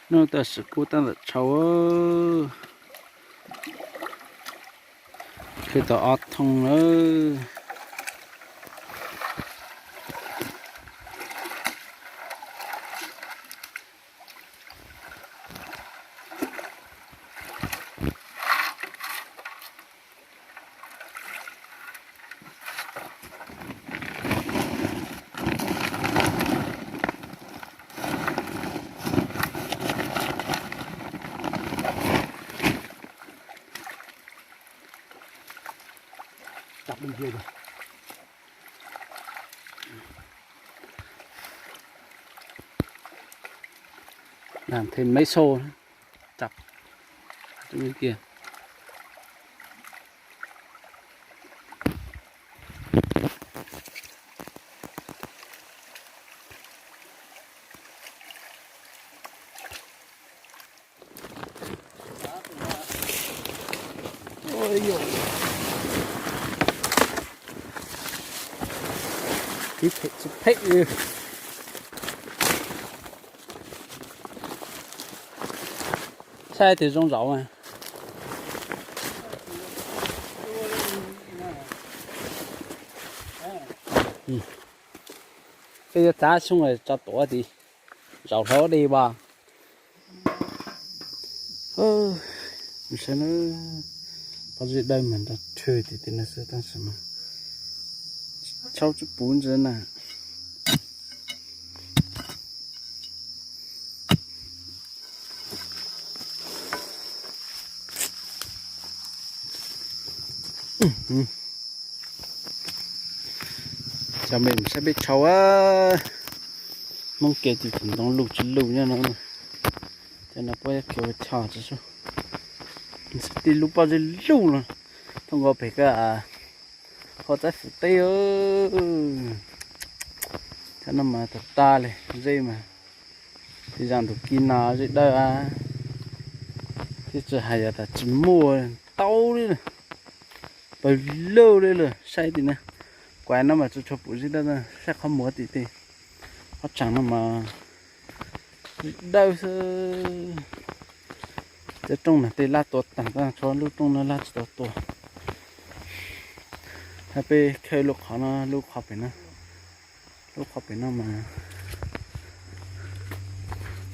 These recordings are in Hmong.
Hnub tam sim kuj tab tom tshau, khwv tau ob thooj lawm. Làm thêm mấy xô nữa. Chặt. Kiag. Ôi dồi. Tí phết, tí phết. Saib tus zoo zaum mas. Peb yuav txav xyoo tso tuav tid, zaum hlo dej vas. Saib na, pob zeb dawb mas nrov rhwg tim tej no xwb tab sis mas tshau tsis puv ntxiv na. Cov me mus saib peb tshau, Hmoob kev tsis txom ntoo luj tsis luj nyob no. Cov no puab kev ua choj tsis sub, tij lub pob zeb luj no, thooj nkaus pem koj hauv txaib fwm teb. Cov no mas tag tag li, zeb mas tij zaj ntug kib no zeb dawb, thiab tsis hais yog tas tsis muaj tau li, pawg lug li lawm saib tim na. Kuv no mas tsis tshua pum zeb dawb, saib qhov muag tim tej qhov tseem no mas dawb xwb. Cov rooj no tej lab tua tag, tshuav lub rooj no lab tsis tau tua. Hab peb khawb lub qhov no, lub qhov pem no, lub qhov pem no mas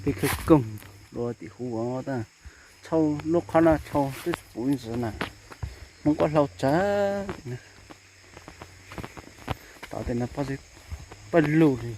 peb khawb koog dua tim huv os. Tshau lub qhov no tshau twb tsis pum ntxiv na, Hmoob kuab hlau tsawv. Tom tej no pob zeb pawg lug li.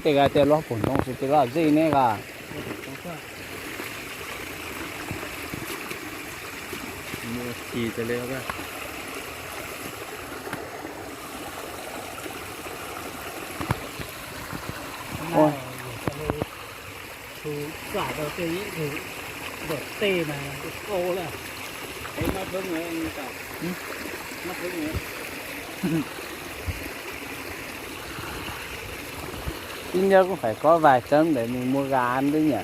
Tej ka tej lub pum ntoo xwb, tej lub zeb ne ka. Ít nhất cũng phải có vài tấn để mình mua gà ăn đấy nhỉ?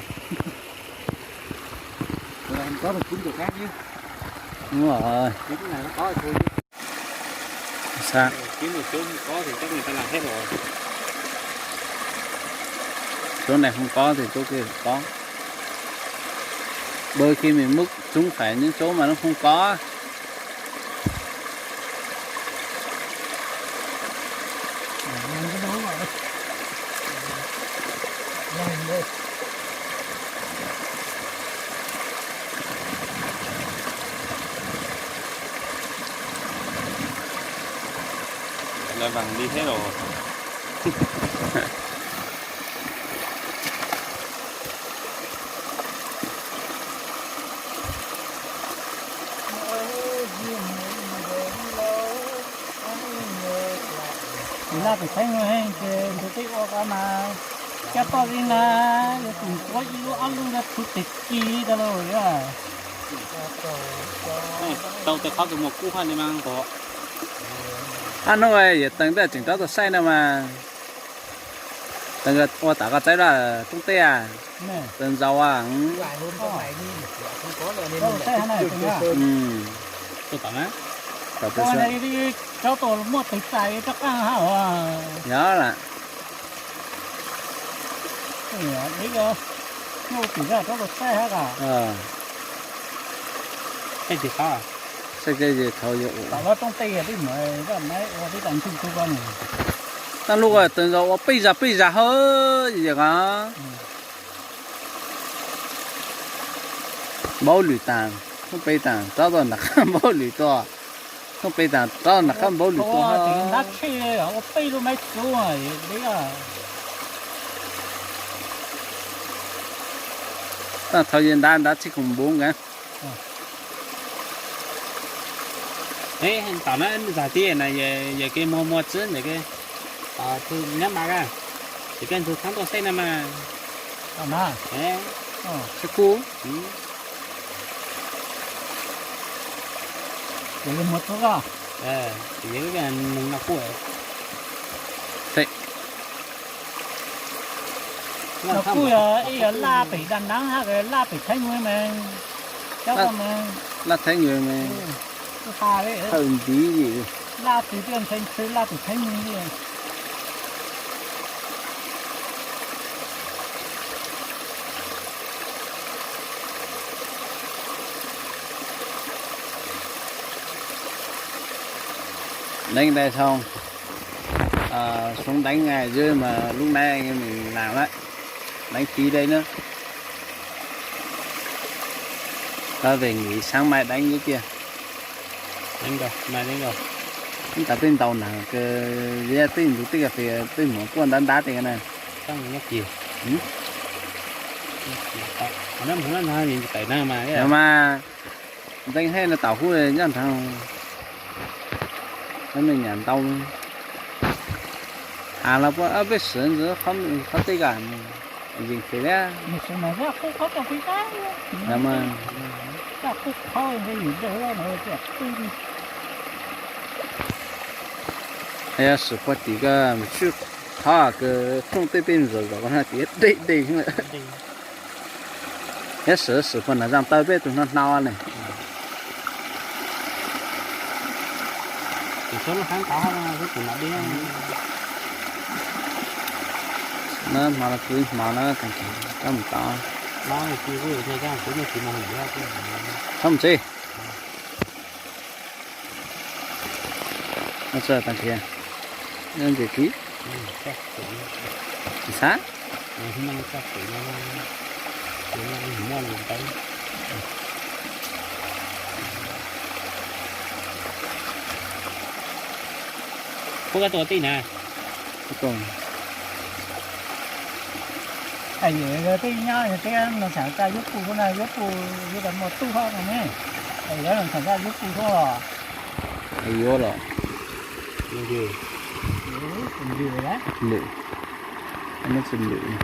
Có được chín triệu khác chứ. Đúng rồi. Cái này nó có thì thôi chứ. Sao? Nếu mà kiếm được chỗ không có thì chắc người ta làm hết rồi. Chỗ này không có thì chỗ kia có. Đôi khi mình múc chúng phải những chỗ mà nó không có. Là vàng đi hết rồi. Pem Thaib Nyuag ces ntug teb ua ko mas coj toj li na, yuav tsum nquab ib lub ob lub rau txhua teg ci rau lawm. Tau tej qhov kws muaj kub hab li mas nquab. Ob hnub yawg Teev twb tseem rov tau saib no mas. Teev ua tom koj txawb laj rooj teb a. Teev ntxaus a. Tau tom na. Tau tom na. Muaj teg txais rov qaab hab. Yog lawm. Ib, ib, ib, ib, ib, saib teb thaum yuav ua. Tam lub rooj teb yog tib mus, ua tib tas ntsuj ntsuj ko. Tam lub ko Teev ntxaus ua peb zag peb zag hab yog ko. Npaub lwm tas, thoob peb tas rov tau nram qab npaub lwm tuaj. Thoob peb tas rov nram qab npaub lwm tuaj. Ntab tshej ua peb lub maib txub. Thaum yawg ntab ntab tshej khoom npaum nkaus. Tom na zag tib na, yawg kev muag muag txwb ntawm kev, nyab mas ka, ces koj ntug khaub ntuj saib na mas. Saib kub. Yawg muag txwb ko. Yawg no kuj, no kuj yog ib yog laj pem Daj Nab hab laj pem Thaib Nyuag mas. Laj Thaib Nyuag mas. Hawm ntiv li. Laj twg twb ntshai ntshai laj pem Thaib Nyuag li. Deev dai thoo, soo deev zwb mas lub nab nws laam lawm, deev tiv dai na. Có về nghỉ sáng mai đánh nữa kia. Ib tas peb ntaus nag, peb ntug teb kas fes peb mus kuaj ntab ntab tej na. Mas nteeg hab no tam hub nyob nrad, me nyuam ntau, has los puab peb swv ntxwv qhov teb kas yeej fes li. Yog swm puag tim ko mus tswj qhov kws rooj tej peb mus zom zom ko na tim dej dej. Yog swm swm puag nram zaaj taw peb tug no hnov ne. Na hmo no kuv ib hmo na, koj mus tod. Txhob mus tsev. Tag nrhiav, ntses kiv, tsis xav. Puab koj tuaj tij na. Tej nyob tej no tseem kaj yuav pug na, yuav pug yuav tas muaj tub hab no ne. Yuav tseem kaj yuav pug hab los. Yuav los. Lwm, lwm, lwm, lwm.